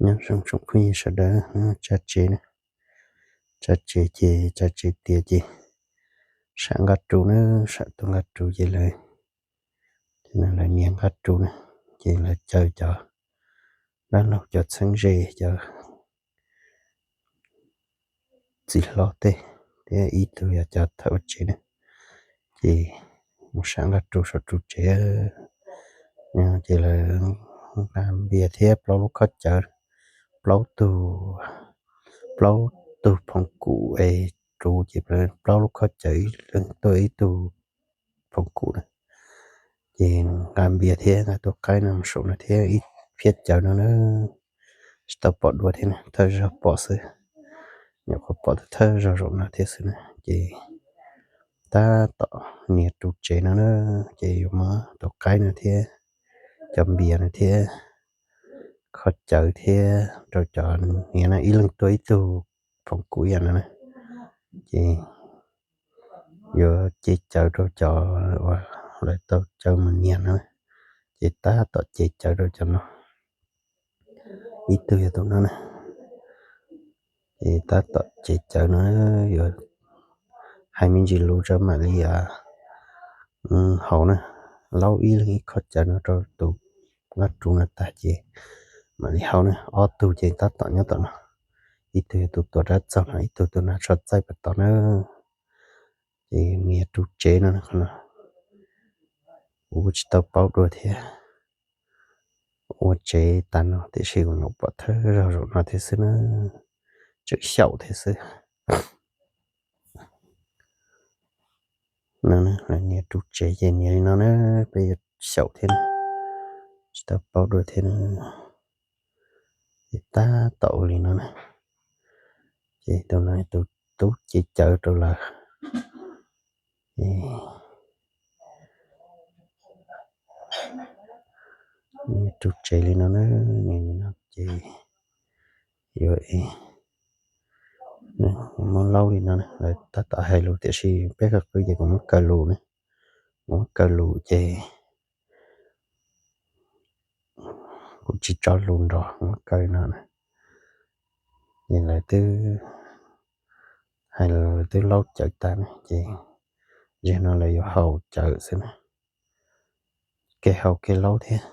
Nyob zoo tsoom phooj ywg sawv daws, tsa tsev na, tsa tsev ces tsa tsev tiav ces sam nqaj rus na, sam tus nqaj rus ces lawv, lawv nias nqaj rus na, ces lawv caw cov dab laug cov txheeb ze cov txiv hlob tej thiab ib tug yog cov thawj ua tsev na, ces mus sam nqaj rus saum rus tsev. Ces lawv nqa npias thiab plaub lub khob cawv, plaub tug, plaub tug phoom kum es rus ces plaub lub khob cawv ib leeg tuaj ib tug phoom kum na. Ces nqa npias thiab nqa tus qaib no mus saum no thiab ib phiab cawv no na, tsis tau pom dua thiab na, thawj zaug pom xwb, nyuam qhuav pom thawj zaug zaum no thiab xwb na. Ces tab tom nias rus tsev no na, ces yuav muab tus qaib no thiab cov npias no thiab khob cawv thiab rau cov nias no ib leeg tuaj ib tug phoom kum ib yam no na, ces yuav ce cawv rau cov uas lawv tau caw mus nias no, ces tab tom ce cawv rau cov no. Ib tug yog tus no na, ces tab tom ce cawv no, yuav hais me ntsis lus tso mam li haus na. Laub ib leeg ib khob cawv no rau tus nqaj rus no tag ces mam li haus na. Ob tug ces tab tom nyob tom no, ib tug yog tus tuav rab txog no, ib tug tus no tsho txaij puas tod na. Ces nias rus tsev no, qhov no kuv kuj tsis tau paub dua thiab. Ua tsev tas no tiam sis kuv nyuam pom thawj zaug zaum no thiab xwb na, tseem xyaum thiab xwb. No, nias rus tsev ces nias li no na, peb yuav xyaum thiab na, tsis tau paub dua thiab na. Ces tab tom ua li no na, ces tus no tus tub ce cawv rau lawv. Nias rus tsev li no na, no ces yuav muab laub li no, lawv tab tom hais lus tiam sis peb qw ces kuv muab kaw lus na, kuv muab kaw lus ces kuv tsis tso lus nrov, kuv muab kaw li no na. Ces lawv twb hais lus, lawv twb laub cawv tas na, ces zaum no lawv yuav haus cawv xwb na, kev haus kev laub thiab.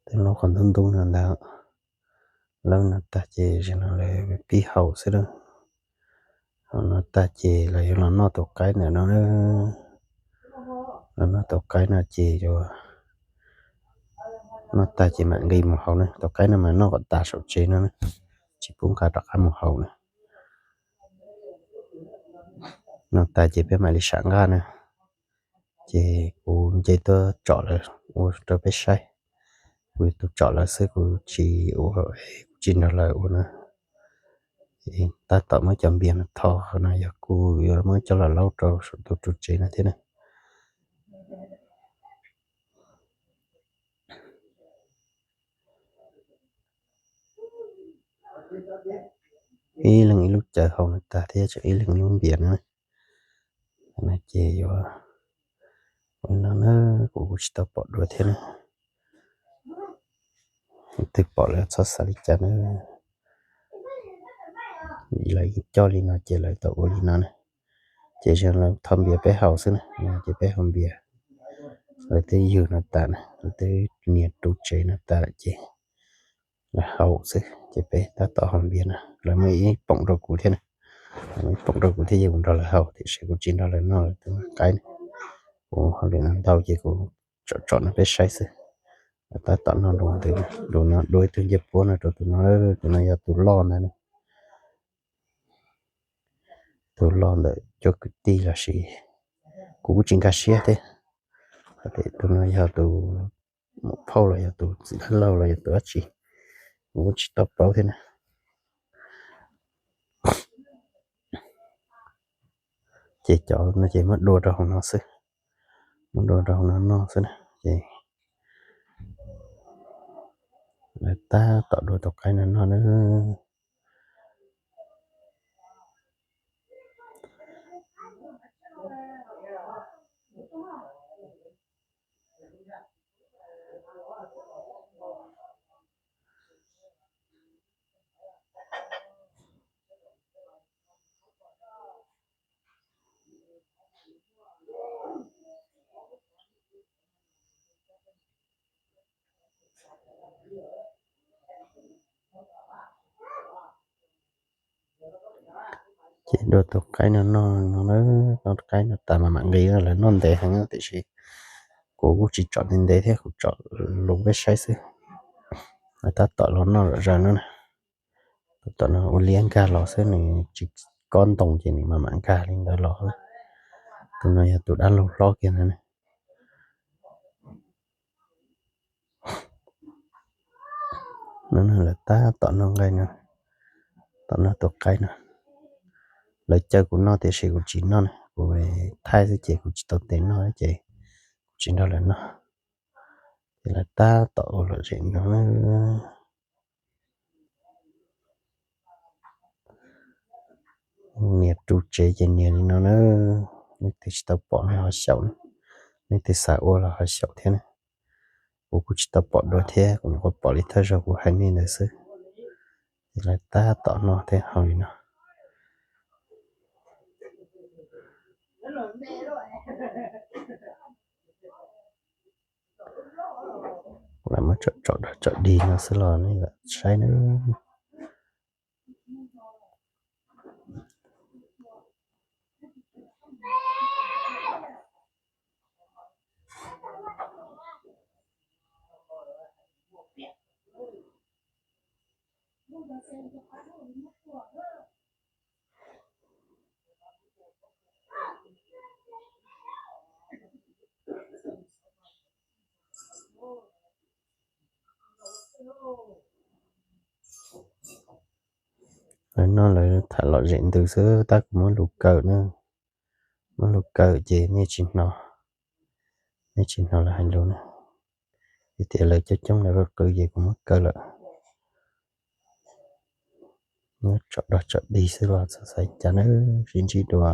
Twb laub qhov ntub ntub no ntag. Laub no tag ces zaum no lawv pib haus xwb na. Haus no tag ces lawv yuav los noj tus qaib ntawm no. Los noj tus qaib no ces yuav noj tag ces mam nqis mus haus na. Tus qaib no mas noj kom tas saum tsev no na, tsis pub nqa rov qab mus haus na. Noj tas ces peb mam li sam nqaj na. Ces kuv nce tuaj tsom lawv ua rau peb saib. Kuv yuav tus tsom lawv xwb, kuv tsis ua, kuv tsis nrog lawv ua na. Tab tom muab cov npias no tho no yog kuv yuav muab coj los laub rau saum tus rus tsev no thiab na. Ib leeg ib lub cawv haus no tag thiab tseem ib leeg ib lub npias no. No ces yuav ua no na, kuv kuj tsis tau pom dua thiab na. Twg pom lawv txhob xav li cas na. Lawv yeej coj li no ces lawv tau ua li no na. Ces zaum no lawv tho npias peb haus xwb na, ces peb haus npias. Lawv twb ywg no tas na, lawv twb nias rus tsev no tas lawm ces lawv haus xwb, ces peb tab tom haus npias na. Lawv muaj ib poom rau kuv thiab na, lawv muaj ib poom rau kuv thiab, ces kuv nrog lawv haus tiam sis kuv tsis nrog lawv noj lawv tus qaib na. Kuv haus li no ntau ces kuv tsom tsom no peb saib xwb. Lawv tab tom noj lus ntawd, lus no dua ib tug ncej puab no rau tus no, tus no yog tus loj ntag na. Tus loj ntawm cov kwv tij los sis kuv kuj tsis nkag siab thiab. Tus no yog tus muam phauj los yog tus txiv dab laug los yog tus dab tsi, kuv kuj tsis tau paub thiab na. Ces cov no ces muab dua rau hauv no xwb, muab dua rau hauv no noj xwb na. Ces lawv tab tom dua tus qaib no noj na. Ces dua tus qaib no noj no na, tus qaib no tas mas mam nqis, lawv noj ntev heev tiam sis kuv kuj tsis tsom ntev ntev thiab, kuv tsom lus peb saib xwb. Lawv tab tom los noj zom zaws no na. Tus tom no ua liab nkag los xwb, nws tsis kob ntoo ces nws mam mam nkag li ntawd los. Tus no yog tus dab laug hlob kiag ntawd. No lawv tab tom noj nqaij no, tom noj tus qaib no. Lawv caw kuv noj tiam sis kuv tsis noj na, kuv thaij xwb ces kuv tsis tau tes noj ces kuv tsis nrog lawv noj. Ces lawv tab tom ua lom zem no. Nias ru tsev ces nias li no na. Leej twg tsis tau pom no ho xyaum, leej twg xav ua los ho xyaum thiab na. Kuv kuj tsis tau pom dua thiab, kuv nyuam qhuav pom li thawj zaug kuv hais nej ntawd xwb. Ces lawv tab tom noj thiab haus li no. Lawv muab tsom tsom dog tsom dig no xwb los nej lam saib na. Lawv no lawv tham lom zem ntws xwb, tab kuv muab lus kaw na, muab lus kaw ces nej tsis hnov, nej tsis hnov lawv hais lus na. Vim tias lawv coob coob lawv qw ces kuv muab kaw lawm. Muab tsom dog tsom dig xwb los txhob xav cas na, sib ntsib dua.